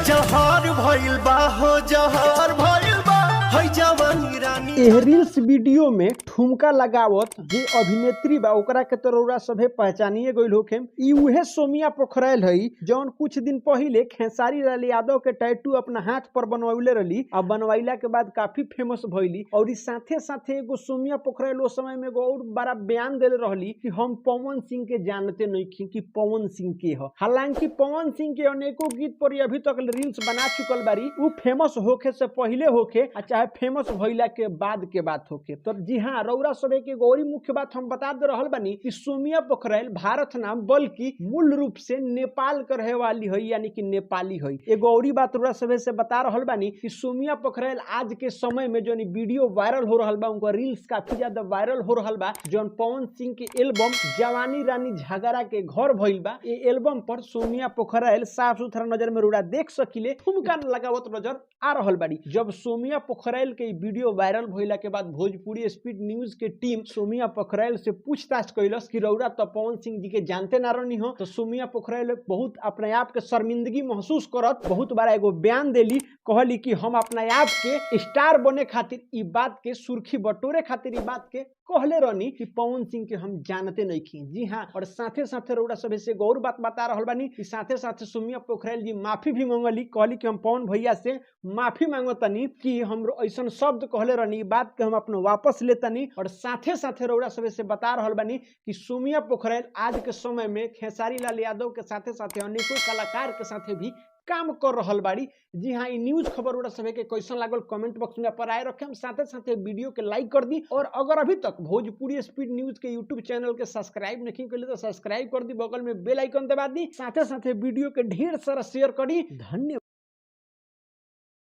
जहर भइल बा हो जहर भइल बा है जवानी रानी। एह रील्स वीडियो में ठुमका लगावत जे अभिनेत्री बा ओकरा के तो रउरा सभे पहचानिए गइल होखेम। इ उहे सोमिया पोखरेल हई जौन कुछ दिन पहिले खेसारी लाल यादव के टैटू अपना हाथ पर बनवैले रहली आ बनवैला के बाद काफी फेमस भइली। और इ साथे साथे एगो सोमिया पोखरेल ओ समय में एगो और बड़ा बयान देले रहली कि हम पवन सिंह के जानते नइखी कि पवन सिंह के ह। हालांकि पवन सिंह के अनेकों गीत पर अभी तक रील्स बना चुकल बारी, उ फेमस होखे से पहिले होखे आ चाहे फेमस भइला के बाद के बात होखे। तो जी हाँ, रउरा सभे के एगो और मुख्य बात हम बता दे रहल बानी कि सोमिया पोखरेल भारत नाम बल्कि मूल रूप से नेपाल के रहे वाली है, यानी कि नेपाली है। एगो और बात रउरा सभे से बता रहल बानी कि सोमिया पोखरेल आज के समय में जौन वीडियो वायरल हो रहल बा, उनका रील्स काफी ज्यादा वायरल हो रहल बा, जौन पवन सिंह के एल्बम जवानी रानी झगड़ा के घर भइल बा, ये एल्बम पर सोमिया पोखरेल साफ सुथरा नजर में रउरा देख सकिले ठुमका लगावत नजर आ रहल बाड़ी। जब सोमिया पोखरेल के वीडियो वायरल भइला के बाद भोजपुरी स्पीड न्यूज के टीम सोमिया पोखरेल से पूछताछ कैलस कि रउरा तो पवन सिंह जी के जानते ना रहनी हो, तो सोमिया पोखरेल बहुत अपने आप के शर्मिंदगी महसूस करत बहुत बड़ा एगो बयान देली, कहली कि हम अपने आप के स्टार बने खातिर ई बात के सुर्खी बटोरे खातिर ई बात के कहले रहनी कि पवन सिंह के हम जानते नहीं खी। जी हाँ, और साथे साथे रउरा सभे से एगो और बात बता रहल बानी कि साथे साथे सोमिया पोखरेल जी माफी भी मांगली, कहली कि हम पवन भैया से माफी मांगतनी कि हम ऐसा शब्द कहले रहनी, बात के हम अपना वापस लेतनी। और साथे साथे रउरा सभे से बता रहल बानी कि सोमिया पोखरेल आज के समय में खेसारी लाल यादव के साथे साथे अनेकों कलाकार के साथे भी काम कर रहल बाड़ी। जी हाँ, ई न्यूज खबर रउरा सभे के कैसन लागल कमेंट बॉक्स में पर आए रखे। हम साथे साथे वीडियो के लाइक कर दी और अगर अभी तक भोजपुरी स्पीड न्यूज के यूट्यूब चैनल के सब्सक्राइब नहीं कैले तो सब्सक्राइब कर दी, बगल में बेल आइकन दबा दी, साथे साथे वीडियो के ढेर सारा शेयर करी। धन्यवाद।